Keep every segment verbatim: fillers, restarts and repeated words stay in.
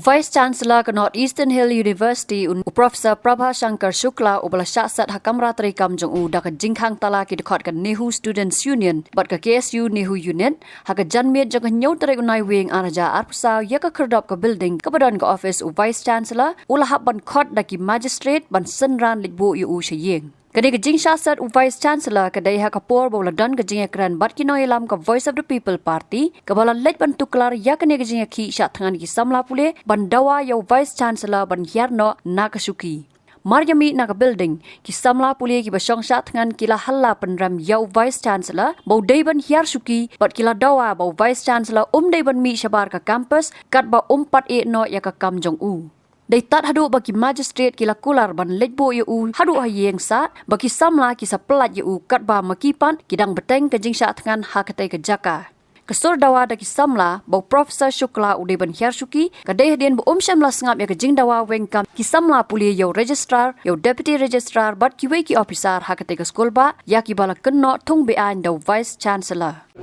Vice Chancellor ka North Eastern Hill University, u Professor Prabha Shankar Shukla, uba la shah set ha kamra treikam jong u da ka jingkhang tala ki dkhot ka NEHU Students Union bad ka K S U NEHU Unit, ha ka janmiet jong ka hynñiew tarik u Naiwieng ar hajar arphew saw ïa ka khyrdop ka building kaba don ka office u Vice Chancellor, u la hap ban khot da ki magistrate ban synran leit-buh ïa u sha ïing. Kane ka jingshah set u Vice Chancellor ka dei ha ka por ba u la don ka jingïakren bad ki nongïalam ka Voice of the People Party, kaba la leit ban tuklar ïa kane ka jingïakhih shah thngan ki samla pule ban dawa ïa u Vice Chancellor ban hiar noh na ka shuki. Mar ïa mih na ka building, ki samla pule kiba shong shah thngan ki la halla pynrem ïa u Vice Chancellor ba u dei ban hiar shuki bad ki la dawa ba u Vice Chancellor um dei ban mih shabar ka campus katba um pat ïeh noh ïa ka kam jong u. Dei tad haduh ba ki magistrate ki la kular ban leit-buh ïa u haduh ha ïing sah, ba ki samla ki sa pyllait ïa u katba ma ki pat ki dang bteng ka jingshah thngan ha katei ka jaka. Ka sur dawa da ki samla ba u Professor Shukla u dei ban hiar shuki ka dei hadien ba um shym la sngap ïa ka jingdawa weng kam ki samla pule ïa u Registrar, ïa u Deputy Registrar bad kiwei ki officer ha katei ka skulbah, ïa kiba la kynnoh thung be-aiñ da u Vice Chancellor. So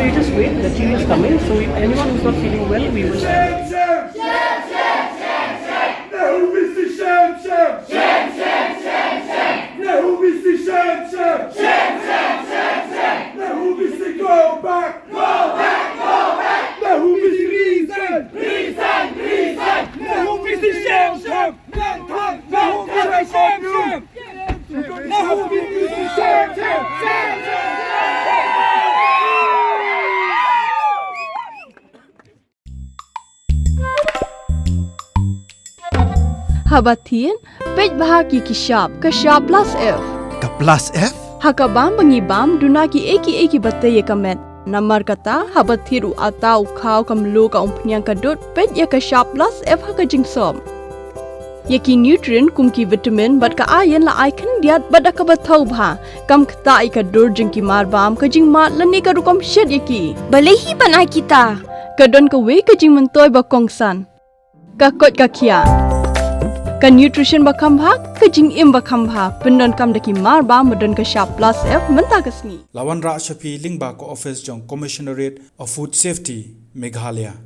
you just wait, the team is coming. So if anyone who's not feeling well, we will. Shame, shame! Shame, shame, shame, shame! Nehu V C, shame, shame! Shame, shame, shame, shame! Nehu V C, shame, shame! Shame, shame, shame, shame! Nehu V C, go back! Go back, go back! Nehu V C, resign! Resign, resign! Nehu V C, shame, shame! Nehu V C, shame, shame! Haba thied, peit bha ki ki shap, ka shap plus F. Ka plus F? Ha ka bam ba ngi bam, duna ki ei ki ei kiba tei ïa ka met. Namar kata, haba thied u atta u khaw ka mluh ka umphniang ka dud, peit ïa ka shap plus F ha ka jingsop. Ïa ki nutrient kum ki vitamin bad ka iron la ai khyndiat bad da kaba thaw bha. Kam ktah ïa ka dur jong ki marbam, ka jingmad lane ka rukom shet ïa ki. Balei hi ban ai kita? Ka don kawei ka jingmyntoi ba kongsan. Ka koit ka khiah. Ka nutrition ba kham bha, ka jingim ba kham bha. Pyndonkam da ki marbam ba don ka shap plus F mynta ka sngi. La wanrah sha phi lyngba ka office jong Commissionerate of Food Safety, Meghalaya.